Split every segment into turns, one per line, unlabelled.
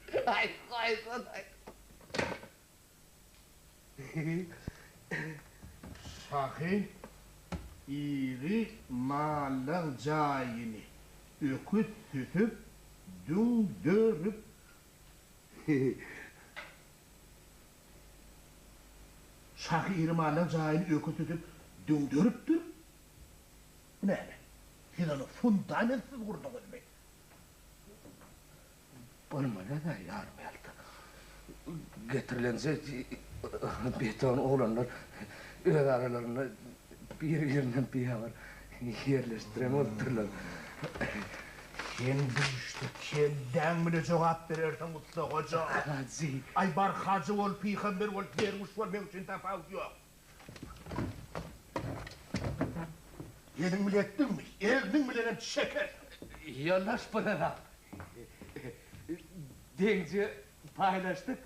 Aý, goýsana.
Şahy iri mallaň jaýyny öküz süsüp, düňderip. Şahy iri mallaň jaýyny öküz süsüp, düňderipdir. Bu näme? Siz ony fundamentsiz gurduňyzmy?
Bolmaly-da ýarym ýalta. Getirilenje beton oglanlar öz aralarynda bir-birinden bihabar ýerleşdiren bolupdyrlar.
Sen bu işde kelläň bile jogap berersiň ussa goja.
Hajy.
Aý bar hajy bol, pygamber bol, derwüş bol meň üçin tapawudy ýok. Eliň bile etdiňmi, egniň bilenem çekersiň.
Ýoldaş prorab, deňje paýlaşdyk,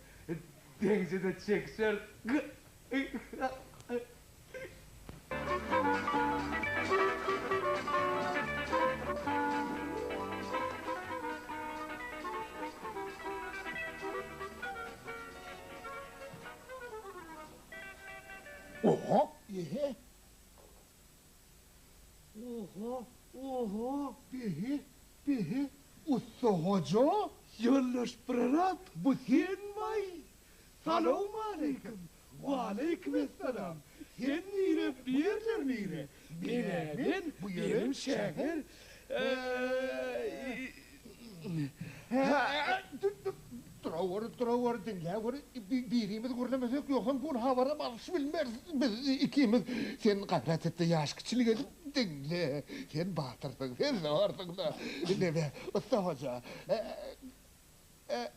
deňje-de çekişeris.
Oho! Ehe!
Oho! Oho!
Behe! Behe! Ussa hoja!
Ýoldaş prorab, bu senmaý? Salowmaleýkim! Waleýkim essalam! Sen nire, bu ýerler nire? Men-ä men, bu ýerem şäher.
Hä, duraweri, duraweri, diňläweri, birimiz gürlemesek, ýogsam bu habaram alyş bilmeris biz ikimiz. Sen gaýrat et-de ýaş kiçilik edip diňle. Sen batyrsyň, sen zorsuň-da. Neme, ussa hoja,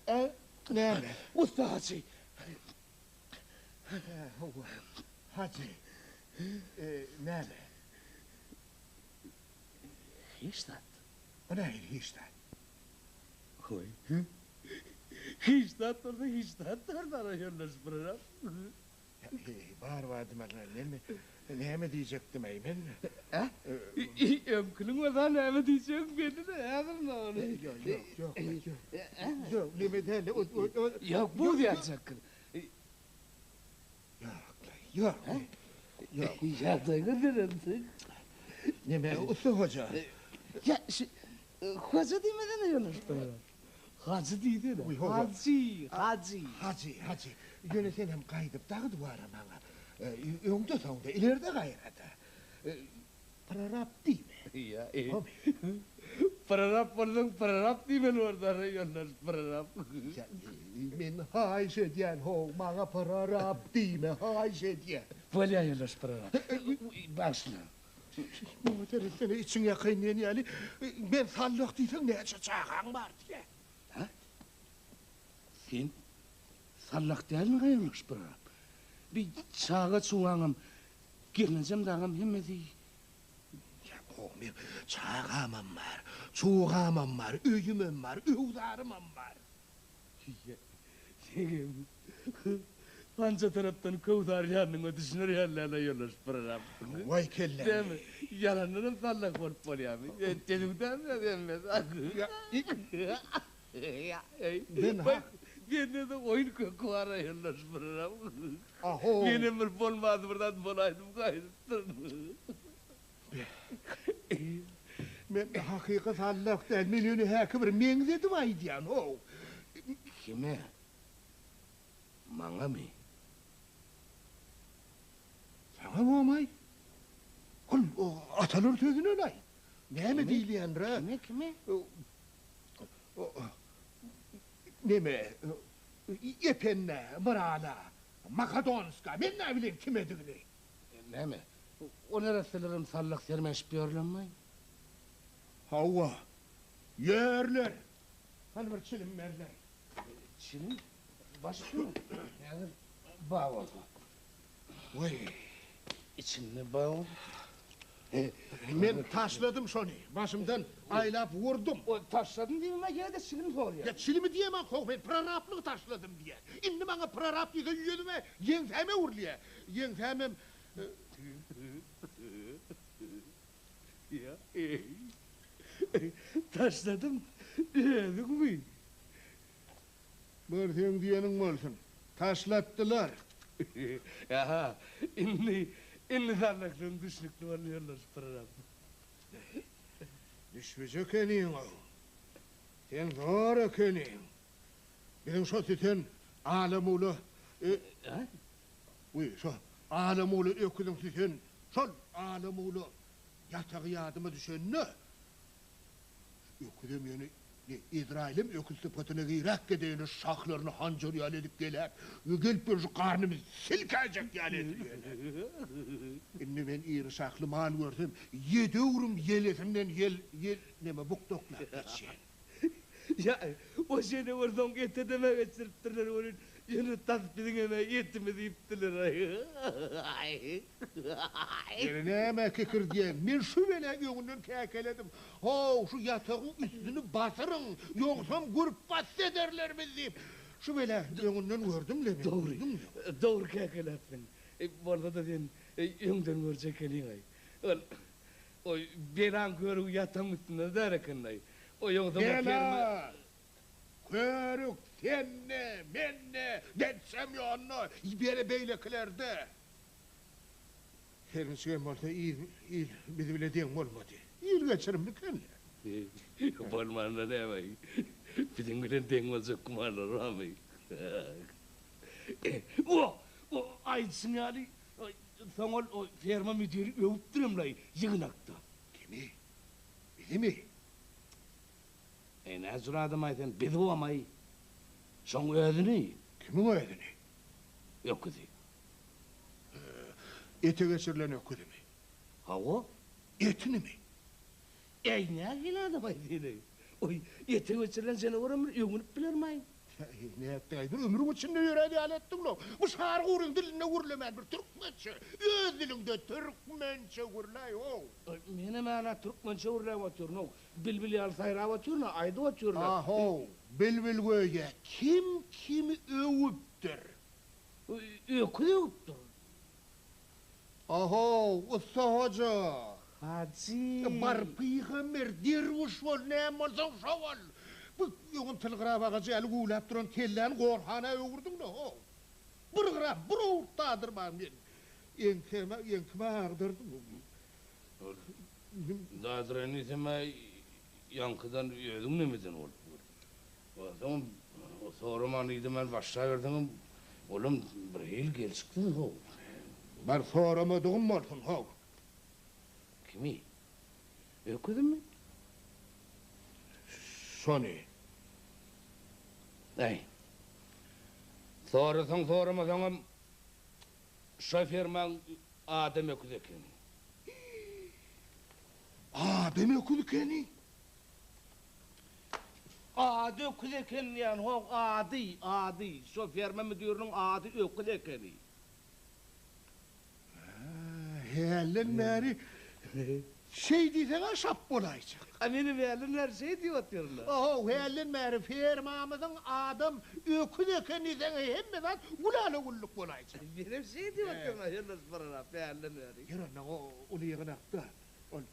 ä, näme?
Ussa hajy.
Hä, hawa, hajy, näme?
Hiç zat.
O nähili hiç zat?
Goý. Hiç zat bolsa hiç zatdyr dara ýoldaş prorab.
Heý, bar badymyzda men näme diýjekdim-eý men?
Ä? Öňkiniň bolsa näme diýjegiň belli-le häzir ony.
Ýok, ýok, ýok, ýok. Ýok, neme däl-le, o, o, o.
Ýok, buz ýalyjakgyl.
Ýok, ýok. Ýok.
Ýagdaýyňa seretseň.
Neme, ussa hoja.
Ýa, şu, hoja diýmesene ýoldaş prorab. Hajy diýsene. Hajy, hajy.
Hajy, hajy. Ýöne senem gaýdyp dagy duwara maňa. Öňde-soňda, ilerde-gaýrada. Prorab diýme.
Ýa, e. Prorab bolsaň, prorab diýmeli borlar-a, ýoldaş prorab.
Ýa, men haýyş edýän, how, maňa prorab diýme, haýyş edýän.
Bolýa, ýoldaş prorab. Bagyşla.
Muňa seretsene, içiň ýakaýyn diýen ýaly, men sallak diýseň näçe çagaň bar diýýä.
Hä? Sen sallak dälmiň, ýoldaş prorab? Bi çaga-çugaňam, Gelnejem dagam hemmesi
Ýa goňmy, çagamam bar, çugamam bar, öýümem bar, öwzarymam bar.
Ýa, seňem hança tarapdan köwsar ýanyňa düşüner ýaly-la ýoldaş prorab.
Waý kellämi.
Dämi, ýalandanam sallak bolup bolýamy? Düzüw dälmi hemmesi?
Men hak.
Mende-de oýun köki bar-a ýoldaş prorab.
Aho.
Menem bir bolmady bir zat bolaýdym gaýdypdyryn.
Men hakyky sallak däl, men ýöne häki bir meňzedip aýdýan how.
Kime? Maňamy?
Saňa bomaý. Ol atalar sözüne-laý. Näme diýilýändir-ä?
Kime, kime?
Neme, Ependä, Myrala, Makadonska, men näbileýin kimedigini.
Näme, o neresselerem sallak sermenşip ýörlermi?
Hawa, ýörler. Hany bir çilim berler.
Çilim? Baş üstüne. Häzir bar bolsa.
Weý.
Içinde bar bolsa.
Men taşladym şony, başymdan aýlap wurdum.
O taşladym diýmeme ýene-de çilim sorýar.
Ýa çilimi diýemok how, men prorablygy taşladym diýýän. Indi maňa prorab diýse ýüzüme ýeňsäm öwrülýär. Ýeňsämem.
Ýa eý. Taşladym özüňmi?
Bar seň diýeniň bolsun. Taşlatdylar.
Aha, indi, indi sallaklygyň düşnükli boldy ýoldaş prorab.
Düşbüje ekeniň-ow. Sen zor ekeniň. Biziň şo süsen ala-mula ö. Wiý, şo ala-mula öküziň süsen şol ala-mula ýatagy ýadyma düşende, Öküzem ýöne ne, Ezraýylam öküz sypatyna giräkge-de ýöne şahlaryny hanjar ýaly edip geläp, gelip ýörşi garnymyzy silkäýjek ýaly edip ýöne. Indi men iri şahly mal görsem, ýedi öwrüm ýelesimden ýel, ýel, neme bukdaklap geçýän.
Ýa, o şeýle bolsaň ete-deme geçiripdirler welin, ýöne tas biziňem-ä etimizi iýipdiler-aý.
Ýene nämä kikirdýäň? Men şu bela öňünden käkeledim. How, şu ýatagyň üstüni basyryň, ýogsam gürpbasdy ederler bizi diýip. Şu bela öňünden gördüm-le men.
Dogry, dogry käkeläpsiň. Bolsa-da sen öňden görjek ekeniň-aý. Ol, o belaň körügi ýatagyň üstünde däl eken-aý. O ýogsam o
Bela! Körük sende, mende, Detsemýonda, ýene beýlekilerde. Her niçigem bolsa il, il biz bile deň bolmady. Il geçirimli eken-le.
Bolmanda näme, biziň bilen deň boljak gümanlary barmy? O, o aýdyşyň ýaly, soň ol o ferma müdiri öwüpdirem-laý ýygnakda.
Kimi? Bizimi?
Eý, näjür adam-aý sen, biz bom-aý. Şoň özüni.
Kimiň özüni?
Öküzi.
Ete geçirilen öküzimi?
Hawa.
Etinimi?
Äý, nähili adam-aý sen-eý? Oý, ete geçirilen janawaram bir öwünip bilermi-aý?
Äý, nätdiň-aý, bir ömrüň içinde ýörän ýaly etdiň-le. Bu şarguryň dilinde gürlemän bir türkmençe, öz diliňde türkmençe gürläý-ow.
Oý, menem hala türkmençe gürläp otyryn-ow. Bilbil ýaly saýrap otyryn-a, aýdyp otyryn-a.
A-how, bilbil göýä kim kimi öwüpdir?
Öküz öwüpdir.
A-how, ussa hoja!
Hajy!
Bar pygamber, derwüş bol, näme bolsaň şo bol! Bu öňem tylgyrap agajy ýaly güwläp duran kelläni gorhana öwürdiň-le, how! Bir gram, bir owurt dadyrman men eňsäme, eňkime agdardym.
Dadyran diýsem-ä ýaňkydan özüň nemeden bolup gör. Onsoňam soraman diýdimän başlaberseňem olam birhili gelşiksiz how.
Bar soramadygym bolsun how.
Kimi? Öküzimi?
Şony.
Äý. Sorasaň soramasaňam şo fermaň adam öküz ekeni.
Adam öküz ekeni?
Ady öküz eken diýýän, how, ady, ady, şo ferma müdiriniň ady öküz ekeni.
Hä, hälden bäri şeý diýseň-ä şap bolaýjak.
A menem hälden bäri şeý diýip otyryn-a.
How, hälden bäri fermamyzyň adam öküz eken diýseň hemme zat gülala-güllük bolaýjak.
Menem şeý diýip otyryn-a, ýoldaş prorab, hälden bäri.
Ýör onda, uly ýygnakda ol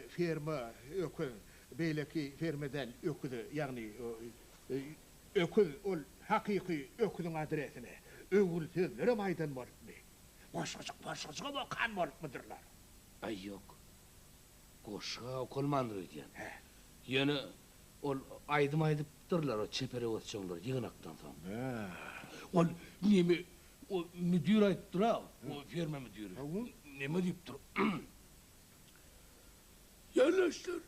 Ferma öküz, beýleki ferma däl öküze, ýagny öküz ol hakyky öküziň adresine öwgüli sözlerem aýdan bolupmy? Goşgujyk poşgujygam okan bolupmydyrlar?
Aý ýok. Goşgy-a okalmandyr öýdýän. Ýöne ol aýdym aýdypdyrlar o çeper öwezçoňlar ýygnakdan soň. Ol neme o müdir aýdypdyr-a, o ferma müdiri. Neme diýipdir? Ýerleşdir.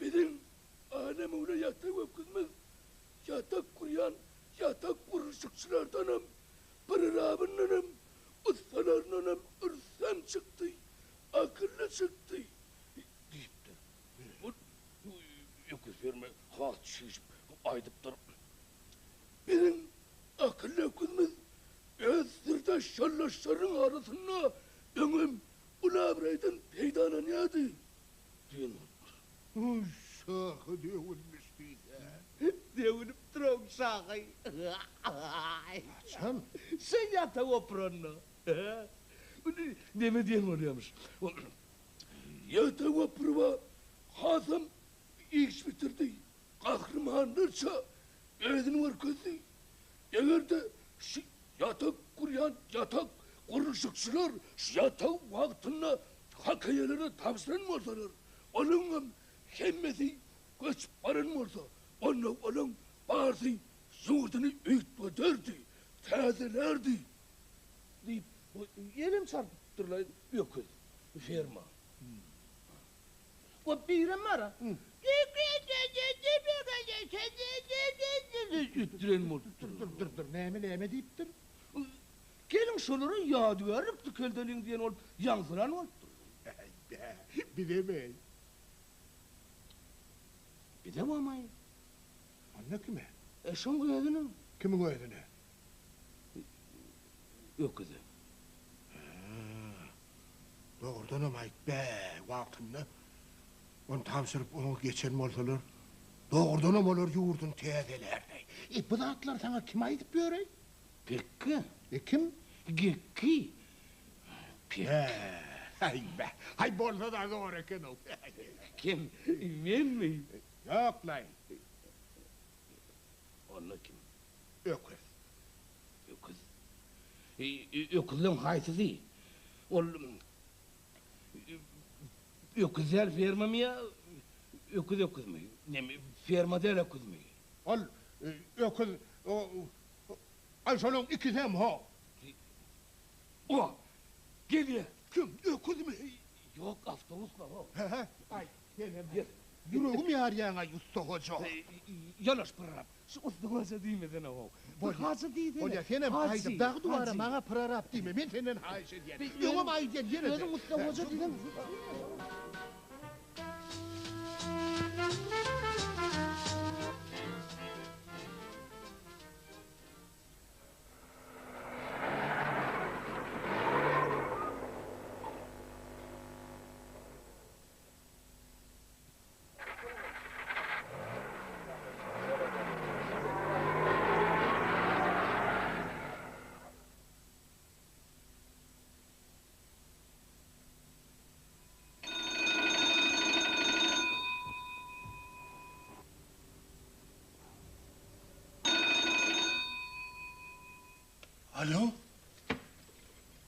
Biziň Anemune ýatak öküzimiz ýatak gurýan ýatak gurluşykçylardanam, prorabyndanam, ussalaryndanam rüstem çykdy, akylly çykdy diýipdir. Bu öküz ferme has çişip aýdypdyr. Biziň akylly öküzimiz öz syrdaş ýoldaşlarynyň arasynda öňem uly abraýdan peýdalanýardy diýen bolupdyr.
Uý, şahy döwülmiş diýsä.
Döwülipdir-ow şahy.
Haçan?
Şeý ýatak opuranda. Neme diýen bolýarmyş. Ýatak opuryba hasam iş bitirdi. Gahrymanlarça. özüni görkezdi. Eger-de şu ýatak gurýan ýatak gurluşykçylar şu ýatagy wagtynda hak eýelerine tabşyran bolsalar, olaryňam hemmesi göçüp baran bolsa, onda olaryň barsy ýurduny üýtgederdi, täzelärdi diýip, elem çarpypdyrlar öküz ferma. O birem bar-a. Ötdüren bolupdyr.
Dur, dur, dur, näme, näme diýipdir?
Geliň şolara ýadygärlik dikeldeliň diýen bolup ýaňsylan bolupdyr.
Äý, bä, bizem-eý.
Bize bolmaý.
Onda kime?
E, şoň özüne.
Kimiň özüne?
Öküze.
Hä, dogrudanam aýt, bä, wagtynda ony tabşyryp oňa geçen bolsalar, dogrudanam olar ýurduny täzelärdi. E, bu zatlary saňa kim aýdyp ýör-eý?
Pekge.
E, kim?
Gekki. Pekge.
Hä, aý, bä, aý, bolsa-da zor eken-ow.
Kim? Menmi?
Ýok-laý.
Onda kim?
Öküz.
Öküz. Öküzleň haýsysy? Ol öküz däl fermamy ýa öküz öküzmi? Neme, ferma däl öküzmi?
Ol öküz, aý şolaň ikisem ho.
O, gelýär.
Kim, öküzmi?
Ýok, awtobus-la ho.
Hä-hä, aý, senem ýüregim ýarýaň-aý, ussa hoja.
Ýanaş prorab. Şu ussa hoja diýmesene how. Bir hajy diýsene.
Bolýa, senem aýdyp, dagy duwara maňa prorab diýme, men senden haýyş edýän. Öňem aýdýan, ýene-de.
Özüň ussa hoja diýseň.
Alo?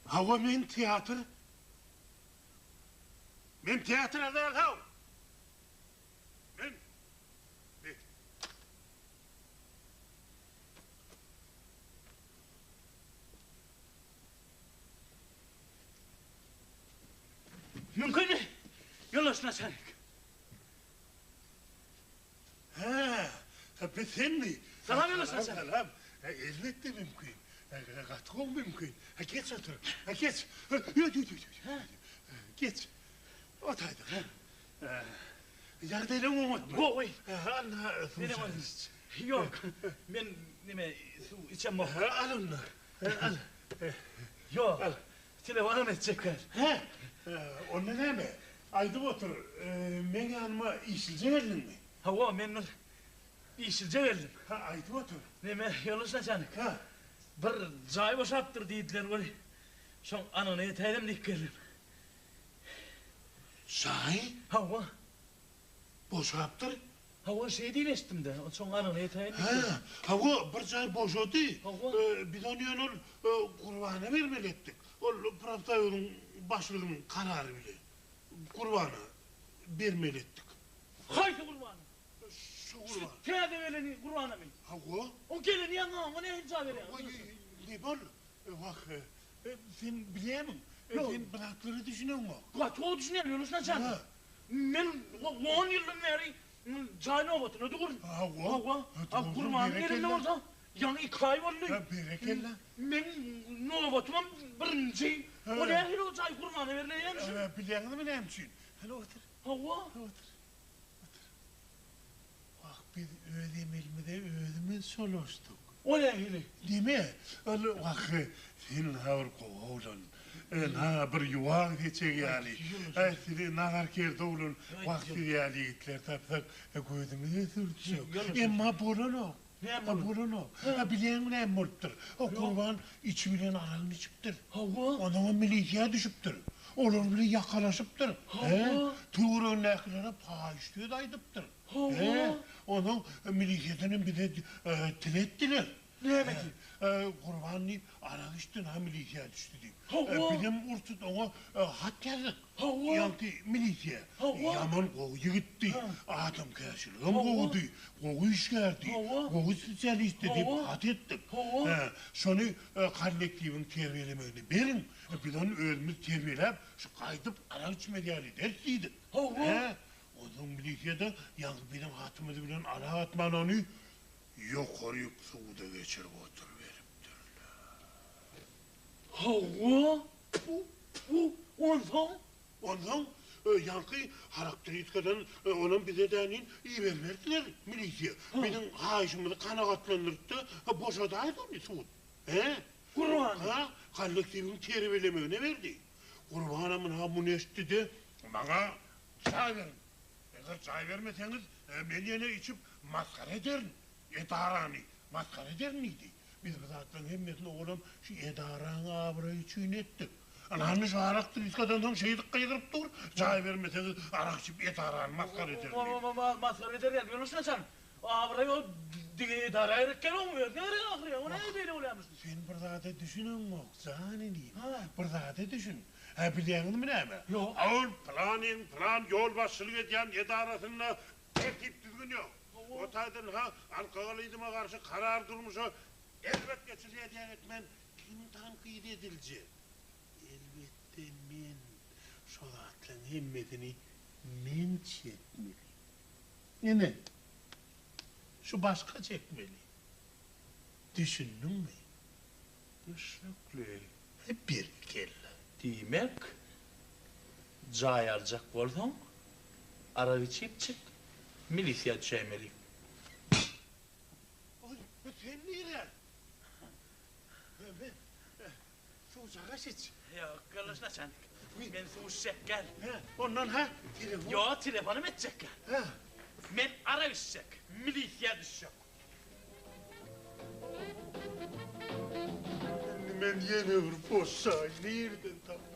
Hawa men teatr. Men teatra däl haw! Men Men.
Mümkinmi? Ýoldaş naçalnik.
Hä, bi senmi?
Salam ýoldaş naçalnik.
Salam. Elbetde mümkin. Gaty gowy mümkin. Geç otur. Geç. Ýok, ýok, ýok, ýok. Geç. Otaýdyk, hä? Ýagdaýlaryň oňatmy?
Gowy.
Al, suw iç.
Ýok, men neme, suw içemok.
Al onda. Al.
Ýok, telefonam etjek däl.
Hä? Onda näme? Aýdyp otur, meň ýanyma işlije geldiňmi?
Hawa, men bir işlije geldim.
Hä, aýdyp otur.
Neme, ýoldaş naçalnik?
Hä?
Bir jaý boşapdyr diýdiler weli, şoň anygyna ýetäýdem diýip geldim.
Jaý?
Hawa.
Boşapdyr?
Hawa, şeý diýip eşitdim-de, şoň anygyna ýetäýin diýip geldim.
Hä, hawa, bir jaý boşady.
Hawa.
Biz ony ýöne ol Gurbana bermeli etdik. Ol profsoýuzyň başlygynyň karary bile Gurbana bermeli etdik.
Haýsy Gurbana?
Şu
Şu
Gurban.
täze geleni Gurbanamy?
Hawa.
O geleni ýaňy oňa nähili jaý berýäň?
Goý, bol. Wah, sen bilýärmiň? Sen bir zatlara düşüneňok.
Gaty gowy düşünýän, ýoldaş naçalnik. Men on ýyldan bäri jaý nobatyna durun.
Hawa.
Hawa. Gurbanyň gelende bolsa ýaňy iki aý boldy.
Berekella.
Meň nobatymam birinji. O nähili o jaý Gurbana berlen şu?
Bilýäňizmi näme üçin? Hany otur.
Hawa.
Otur. Otur. Wah, biz öz emelimize özümiz çolaşdyk.
O nähili?
Neme, ol, wah, sen-hä bir gowy oglan. Ynha, bir ýuwan seçek ýaly. Äý, sizi nazarkerde oglan, wah, siz ýaly ýigitler tapsak, gözümize sürtjek. Emma bolanok.
Näme boldy?
Bolanok. A bilýäňmi näme bolupdyr? O Gurban içi bilen aragyny içipdir.
Hawa.
Onsoňam milisiýa düşüpdir. Olar bilen ýakalaşypdyr.
Hawa.
Töweregindäkilere paýyş söz aýdypdyr.
Hawa.
Onsoň milisiýadan hem bize til etdiler.
Näme diýip?
Gurban diýip, arak içdi, na milisiýa düşdi diýip.
Hawa.
Bizem ur-tut oňa hat ýazdyk.
Hawa.
Ýaňky milisiýa.
Hawa.
Ýaman gowy ýigitdi. Adamkärçiligem gowudy. Gowy işgärdi.
Hawa.
Gowy spesialistdi diýip
Hawa.
hat etdik.
Hawa.
Hä, şony kollektiwiň terbiýelemegine beriň. Biz ony özümiz terbiýeläp, şu gaýdyp arak içmez ýaly ederis diýdik.
Hawa.
Hä, onsoň milisiýa-da ýaňky biziň hatymyz bilen arak atman ony Ýokaryk suwda geçirip oturyberipdirler.
Hawa, pu, pu, onsoň?
Onsoň, ýaňky harakteristikadan onam bize dänin iberiberdiler milisiýa. Biziň haýyşymyzy kanagatlandyrdy-da, boşadaýdy ony sud. Hä?
Gurbany?
Ha, kollektiwiň terbiýelemegine berdi. Gurbanam ynha muny eşitdi-de, maňa jaý beriň. Eger jaý bermeseňiz, men ýene içip masgara ederin, edarany masgara ederin diýdi. Biz bu zatlaryň hemmesini owalam şu edaraň abraýy üçin etdik. Ynha şu arak triskadan soň şeýdip gygyryp dur, jaý bermeseňiz arak içip edarany masgara ederin diýip.
Masgara eder ýaly ýöne şuna çan, abraý ol diňe edara gerek däl, oň özüne gerek ahyry, o näme beýle bolýarmyş?
Sen bir zada düşüneňok, jan inim, bir zada düşün. Hä, bilýäňizmi näme?
Ýok.
Ol pylanyň pylan ýolbaşçylyk edýän edarasynda tertip-düzgün ýok. O taýdan ha alkogolizme garşy karar durmuşa erbet geçilýär diýen etmän kim tankyt ediljek? Elbetde men. Şo zatlaryň hemmesini men çekmeli. Ine, şu başga çekmeli. Düşündiňmi?
Düşnükli.
Berekella.
Diýmek, jaý aljak bolsaň, arak içip çyk, milisiýa düşäýmeli.
Oý, sen nirä? Men suwjagaş iç.
Ýok, ýoldaş naçalnik. Men suw içjek däl.
Hä, ondan hä, telefon.
Ýok, telefonam etjek däl.
Hä.
Men arak içjek, milisiýa düşjek.
Indi men ýene bir boş jaý nirden tapaýyn?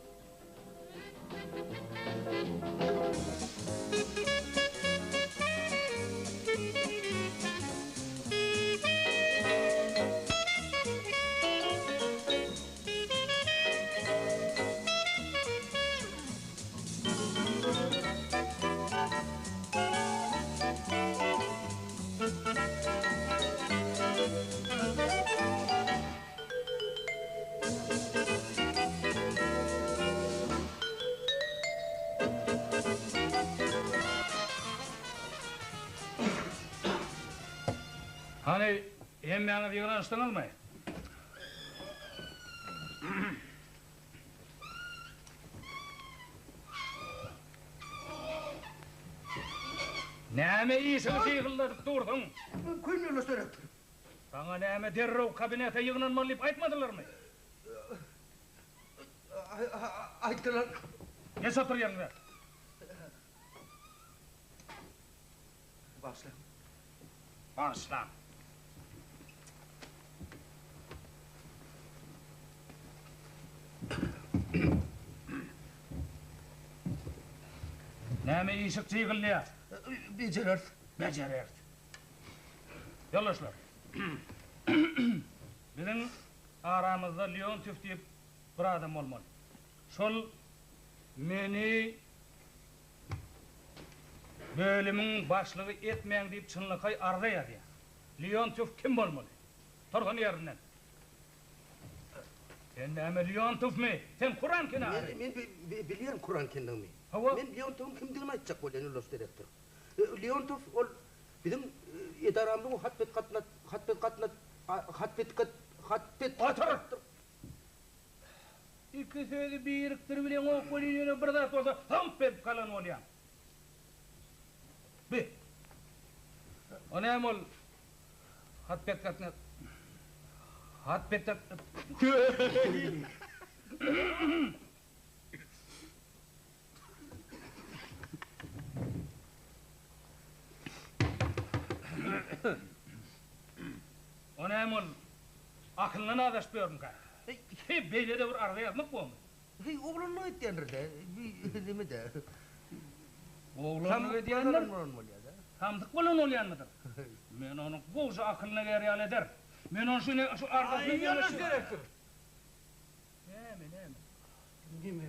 Hany, hemmäňiz ýygnanyşdyňyzmy? Näme işiňi jygyldadyp dursuň?
Mümkin ýoldaş direktor.
Saňa näme derrew kabinete ýygnanmaly diýip aýtmadylarmy?
Aýtdylar.
Geç otur ýeriňde.
Bagyşlaň.
Bagyşlaň. Näme işik jygylýar?
Bejereris.
Bejereris. Ýoldaşlar. Biziň aramyzda Leontýew diýip bir adam bolmaly. Şol meni Bölümiň başlygy etmäň diýip çynlakaý arza ýazýar. Leontýew kim bolmaly? Tursun ýerinden. Sen näme Leontýewmi? Sen Kurankin ahyry.
Men bilýän Kurankindigimi.
Hawa.
Men Leontýewiň kimdigini aýtjak bolýan, ýoldaş direktor. Leontýew ol biziň edaramyzyň hatbet gatnat, hatbet gatnat, hatbet gat, hatbet.
Otur! Iki sözi birikdiribileňok welin ýöne bir zat bolsa zomp edip galan bolýaň. Bi. O näme ol hat bet gatna hat bet gat O näme ol akylyndan azaşyp ýörmükä? Heý, beýle-de bir arza ýazmak bormy?
Heý, oglanlyk etýändir-dä, bi neme-dä.
Oglanlyk edýändir?
Bolan bolýar-da.
Samsyk bolan bolýanmydyr? Men onuň gowja akylyna ger ýaly ederin. Men ony şu ine şu arzasyny
Aý, ýoldaş direktor!
Näme, näme? Neme?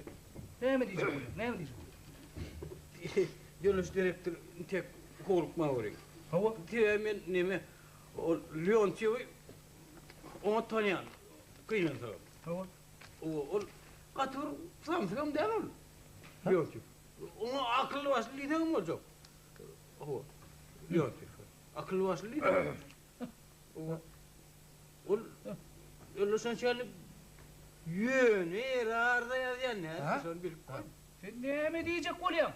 Näme diýjek bolýaň? Näme diýjek bolýaň?
Ýoldaş direktor, intek howlukma görüň.
Hawa.
Sebäbi men neme, ol Leontýewi oňat tanýan, gynansagam.
Hawa.
Ol gaty bir samsygam däl ol. Leontýew. Oňa akylly başly diýseňem boljak. Hawa. Leontýew. Akylly başly diýseň boljak. Hawa. Ol öyle şonçaly ýöne ýere arza ýazýan nädip şony bilip goý.
Sen näme diýjek bolýaň?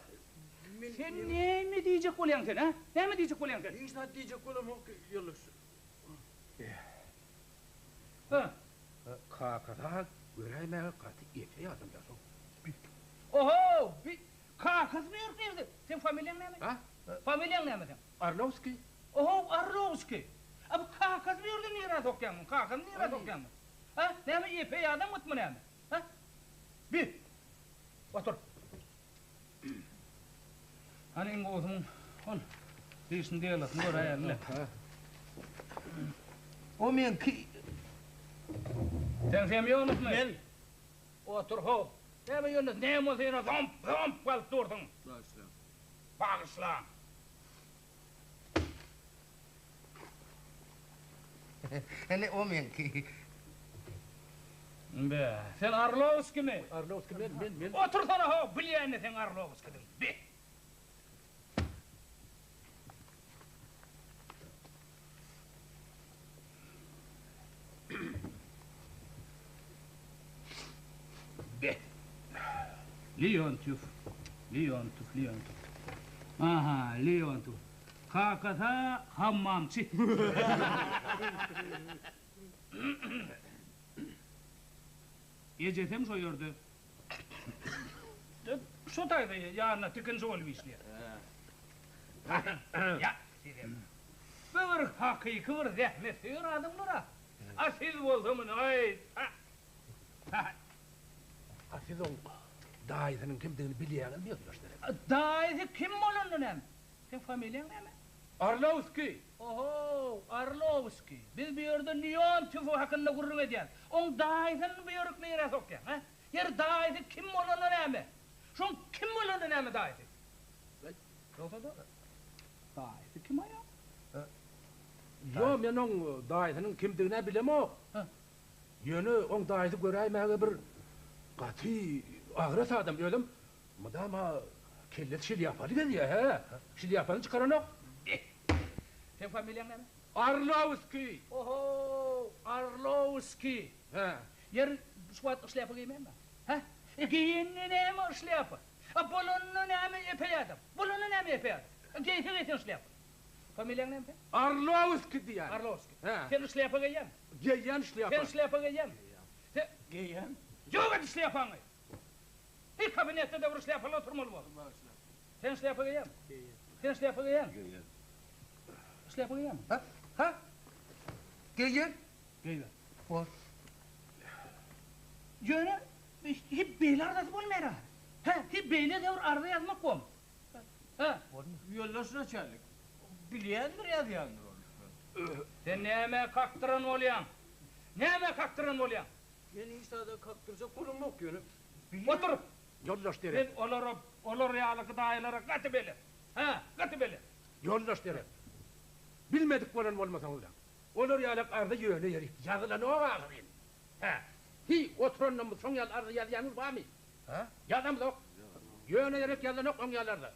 Sen näme diýjek bolýaň sen, hä? Näme diýjek bolýaň sen?
Hiç zat diýjek bolamok ýoldaş.
Hä?
Kakasy-ha göräýmäge gaty epeý adam ýasow.
Oho, bi kakasy bu ýerde ýerde. Seň familiýaň näme?
Hä?
Familiýaň näme seň?
Arlowskiý.
Ohow, Arlowskiý. A bu kakasy bu ýerde nirä sokýaň muny? Kakasyny nirä sokýaň muny? Hä? Näme epeý adam gytmy näme? Hä? Bi. Otur. Hany iň gowusy muň ol dişini deglasyny göräýeli-le.
O meňki.
Sen Semýonowmy?
Men.
Otur how. Näme ýöne näme bolsa ýene zomp zomp galyp dursuň.
Bagyşlaň.
Bagyşlaň.
Ine o meňki.
Be, sen Arlowskimi?
Arlowski men, men, men.
Otursana how, bilýän-de seň Arlowskidiň. Be. Be. Leontýew, Leontýew, Leontýew. Aha, Leontýew. Kakasy hammamçy. Ejesem şo ýerde. Şo taýda ýanynda tikinçi bolup işleýär. Ýa, sizem. Bu bir hakyky bir zähmetsöýer adamlar-a. A siz bolsa muny, aý, ta.
A siz oň daýysynyň kimdigini bilýäňizmi ýoldaş direktor?
Daýysy kim bolanda näme? Seň familiýaň näme?
Arlowskiý!
Oho, Arlowskiý. Biz bu ýerde Leontýew hakynda gürrüň edýäs. Oň daýysyny bu ýerik nirä sokýaň, hä? Ýeri daýysy kim bolanda näme? Şoň kim bolanda näme daýysy? Ýogsa-da, daýysy kim aýal?
Ýo, men oň daýysynyň kimdigin-ä bilemok. Ýöne oň daýysy göräýmäge bir gaty agras adam. Özem mydama kellesi şlýapaly gezýär, hä? Şlýapany çykaranok.
Seň familiýaň näme?
Arlowskiý!
Oho, Arlowskiý!
Hä.
Ýeri, şu wagt şlýapa geýmeýärmi? Hä? E, geýende näme şlýapa? A bolanda näme epeý adam? Bolanda näme epeý adam? A geýse geýsin şlýapa. Familiýaň näme seň?
Arlowskiý diýýän.
Arlowskiý.
Hä.
Sen şlýapa geýýäňmi?
Geýýän şlýapa.
Sen şlýapa geýýäňmi?
Geýýän.
Sen.
Geýýän.
Ýok et şlýapaňy! Bir kabinetde-de bir şlýapaly oturmaly bor.
Bagyşla.
Sen şlýapa geýýäňmi?
Geýýän.
Sen şlýapa geýýäňmi?
Geýýän.
Şlýapa geýýäňmi?
Ha? Ha? Geýýän.
Geýiber.
Bor.
Ýöne hiç beýle arzasy bolmaýar-a. Hä, hiç beýle döwür arza ýazmak bormy? Hä?
Ýoldaş naçalnik, bilýändir ýazýandyr ol.
Sen nämä kakdyran bolýaň? Nämä kakdyran bolýaň?
Men hiç zada kakdyrjak bolamok, ýöne
Otur!
Ýoldaş derek.
Men olara, olar ýaly gydaýylara gaty belet. Hä, gaty belet.
Ýoldaş derek. Bilmedik bolan bolmasaňyz-da, olar ýalak arza ýöne ýerik ýazylanok ahyryn. Hä, hiý, oturanymyz şoň ýaly arza ýazýanyňyz barmy?
Hä?
Ýazamzok. Ýöne ýerek ýazanok oň ýaly arza.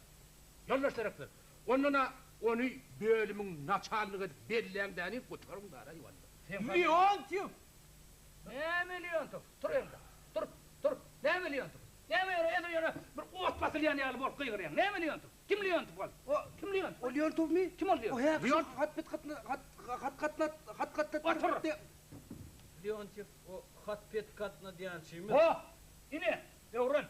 Ýoldaş direktor, ondan-a ony bölümiň naçalnigi edip belläň däni gutaryň daraý walla.
Leontýew!
Näme Leontýew? Tur ýeriňden. Tur, tur. Näme Leontýew? Näme ýöne edil ýöne bir ot basylýan ýaly bolup gygyrýaň? Näme Leontýew? Kim Leontýew ol?
O
kim Leontýew?
O Leontýewmi?
Kim ol Leontýew?
O häki hat bit gatna hat hat gatnat hat gatnat.
Otur!
Leontýew o hat pet gatnadýançymy?
O! Ine, öwren.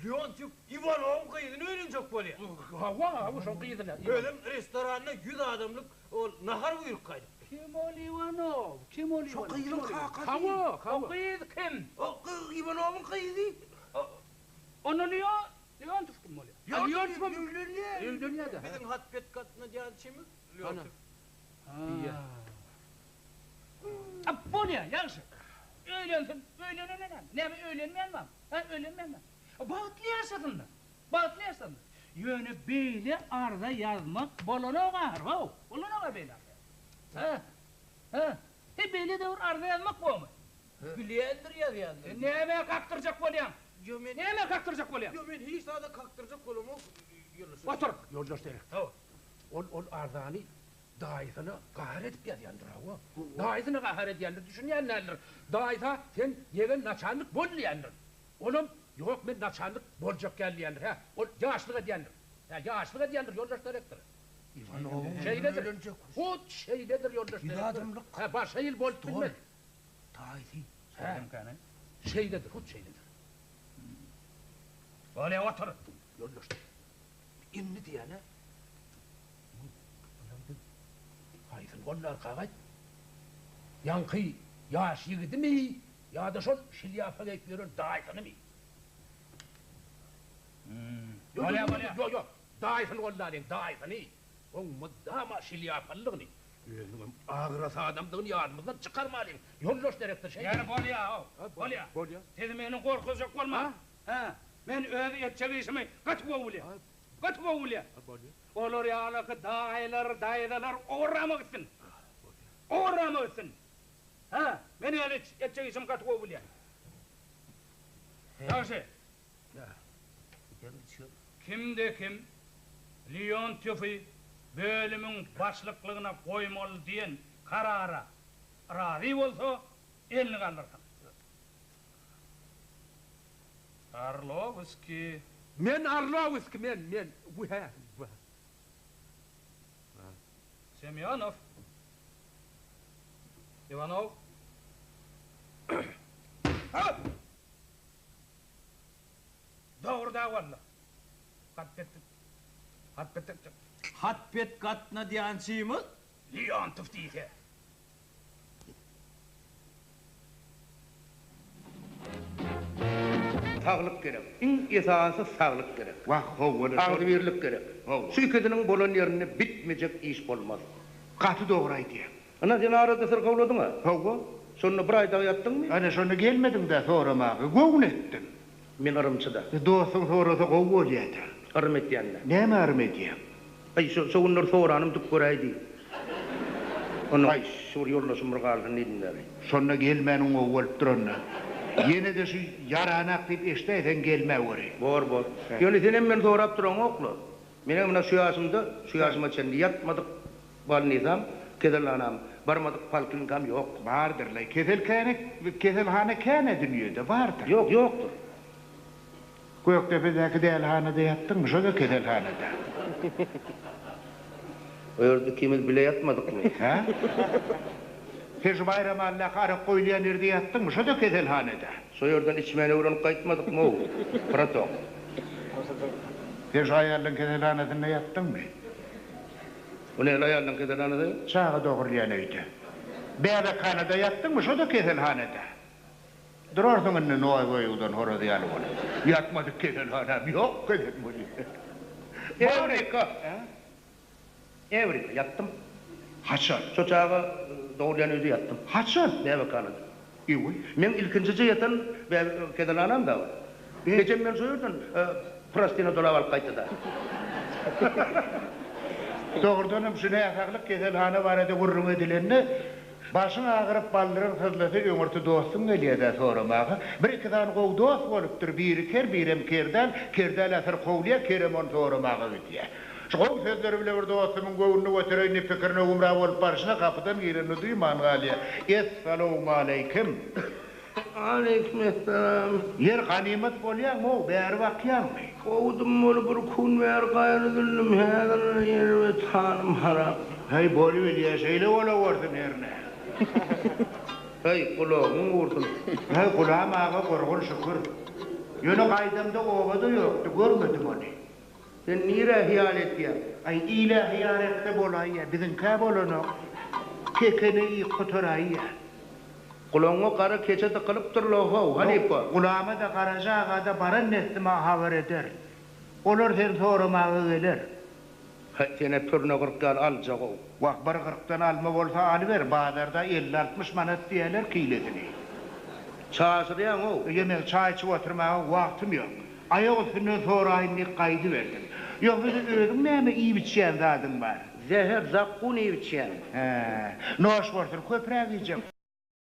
Leontýew Iwanowyň gyzyny öýlenjek bolýar.
Hawa, hawa, şoň gyzyny.
Özem restoranda ýüz adamlyk ol nahar buýrup gaýdypdyr.
Kim ol Iwanow? Kim ol Iwanow?
Şo gyzyň kakasy. Hawa, hawa.
O gyz kim?
O Iwanowyň gyzy.
Onda Leontýew kim bolýar?
Leontýewem öýlenýär. Öýlenýär-dä. Biziň hat-pet gatnadýançymyz Leontýew.
Diýýär. A, bolýar, ýagşy. Öýlensin, öýlenene näme? Näme öýlenmeýän barmy? Hä, öýlenmeýän barmy? Bagtly ýaşasynlar. Bagtly ýaşasynlar. Ýöne beýle arza ýazmak bolanok ahyr, how, bolanok-a beýle arza ýazmak. Hä? Hä? He, beýle-de bir arza ýazmak bormy?
Bilýändir ýazýandyr.
Sen nämä kakdyrjak bolýaň?
Ýo men.
Nämä kakdyrjak bolýaň?
Ýo men hiç zada kakdyrjak bolamok, ýoldaş.
Otur! Ýoldaş direktor. Ol ol arzany daýysyna gahar edip ýazýandyr, hawa. Daýysyna gahar edýändir, düşünýän däldir. Daýysa sen ýegen naçalnik bol diýendir. Olam ýok men naçalnik boljak däl diýendir, hä. Ol ýaşlyk edýändir. Hä, ýaşlyk edýändir, ýoldaş direktor.
Iwanowyň
Şeýledir. Hut şeýledir, ýoldaş direktor. Hä, başga hili bolup bilmez.
Daýysy.
Hä, şeýledir, hut şeýledir.
Bolýa, otur.
Ýoldaş, indi diýýän-ä. Haýsyny gollarkak aýt? Ýaňky ýaş ýigidimi ýa-da şol şilýapa geýip ýören daýysynymy?
Bolýa, bolýa.
Ýok, ýok, daýysyny gollalyň, daýysyny. Oň mydama şilýapalydygyny, özüniňem agras adamdygyny ýadymyzdan çykarmalyň. Ýoldaş direktor şeýle.
Ýeri bolýa-ow, bolýa.
Bolýa.
Siz meni gorkuzjak bolmaň. Hä, men öz etjek işimi gaty gowy bilýän. Gaty gowy bilýän. Olar ýalyky daýylar, daýzalar owarrama gitsin. Owarrama gitsin. Hä, men öz etjek işimi gaty gowy bilýän. Ýagşy. Kimde-kim Leontýewi bölümiň başlyklygyna goýmaly diýen karara razy bolsa, elini galdyrsyn. Orlowskiý.
Men Orlowskiý, men, men, hä, hä.
Semýonow. Iwanow. Hop! Dogry dag walla. Hat-pet, hat-pet,
Hat-pet gatnadýançymyz
Leontow diýse.
Saglyk gerek. Iň esasy saglyk gerek.
Wah, howwa-da şol.
Agzybirlik gerek.
Howwa.
Şu ikisiniň bolan ýerinde bitmejek iş bolmaz.
Gaty dogry aýdýaň.
Ynha, sen arada syrkawladyň-a.
Howwa.
Şonda bir aý dagy ýatdyňmy?
Ana, şonda gelmediň-dä soramaga. Göwün etdim.
Men yrymçy-da.
Dostuň sorasa gowy bolýa-da.
Yrym etýän-dä.
Näme yrym edýäň?
Aý, şo, şo günler soranym dük göräý diý. Onda, aý, şu bir ýoldaşym bir galsyn diýdim bäri.
Şonda gelmäniň gowy bolup duranda. Ýene-de şu ýaranak diýip eşidäýseň gelmäweri.
Bor, bor. Ýöne senem meni sorap duraňok-la. Menem muna şu ýaşymda, şu ýaşyma çenli ýatmadyk bolnisam, keselhanam, barmadyk polklinikam ýok.
Bardyr-laý. Keselkane, keselhana kän-ä dünýede, bardyr.
Ýok, ýokdur.
Gökdepedäki dälihanada ýatdyňmy? Şo-da keselhanada.
O ýerde ikimiz bile ýatmadykmy?
Hä? Sen şu Baýramalydaky arak goýulýan ýerde ýatdyňmy? Şo-da keselhanada.
Şo ýerden içmäni öwrenip gaýtmadykmy-ow, bratok?
Sen şu aýallaň keselhanasynda ýatdyňmy?
O nähili aýallaň keselhanasy?
Çaga dogurylýan öýde. Bäbekhanada ýatdyňmy? Şo-da keselhanada. Durarsyň indi noý-goýugdan horaz ýaly bolup. Ýatmadyk keselhanam ýok gezen weli.
Ewrika! Ewrika, ýatdym.
Haçan?
Şo çaga dogulýan öýde ýatdym.
Haçan?
Bäbekhanada.
Eý.
Meň ilkinjije ýatan keselhanam da ol. Ejem meni şo ýerden prostina dolap alyp gaýtdy-da.
Dogrudanam şu näsaglyk keselhana barada gürrüň edilende, Başyň agyryp, baldyryň syzlasa, öňürti dostuň gelýä-dä soramaga. Bir-iki sany gowy dost bolupdyr, biri ker, birem ker däl. Ker däl-ä syrkawlaýar, kerem ony soramaga gidýär. Şu gowy sözleri bile bir dostumyň göwnüni götereýin diýip pikirine gümra bolup barşyna gapydan girenini duýman galýar. Essalawmaleýkim!
Aleýkimessalam.
Ýer ganymat bolýaňmy-ow, bäri bakýaňmy?
Gowudym bolup bir kun bäri gaýry üzüldim, häzir erbet halym harap.
Häý, bolubilýä, şeýle bolawersin hernä.
Häý, gulagyň gursun.
Häý, Gulam aga gurgun şükür. Ýöne gaýdamda obada ýokdy, görmedim ony.
Sen nirä hyýal etýäň?
Aý, ile hyýal etse bolaýýa, biziňkä bolanok. Kekene iýip gutaraýýa.
Gulagyňa gara keçe dykylypdyr-la-how, halypa.
Gulama-da, Garaja aga-da baran dessime habar ederin.
Olar seni soramaga geler.
Häý, sen-ä pürüne 40 ýaly aljag-ow.
Wah, bir kyrkdan alma bolsa alyber, bazarda elli-altmyş manat diýýärler kilesini.
Çaşyrýaň-ow.
Eje, meň çaý içip oturmaga wagtym ýok. Aýak üstünden soraýyn diýip gaýdyberdim. Ýogsa-da özüň näme iýip-içýän zadyň bar?
Zäher zakgun iýip-içýän.
Hä, noş bolsun, köpräk iýjek.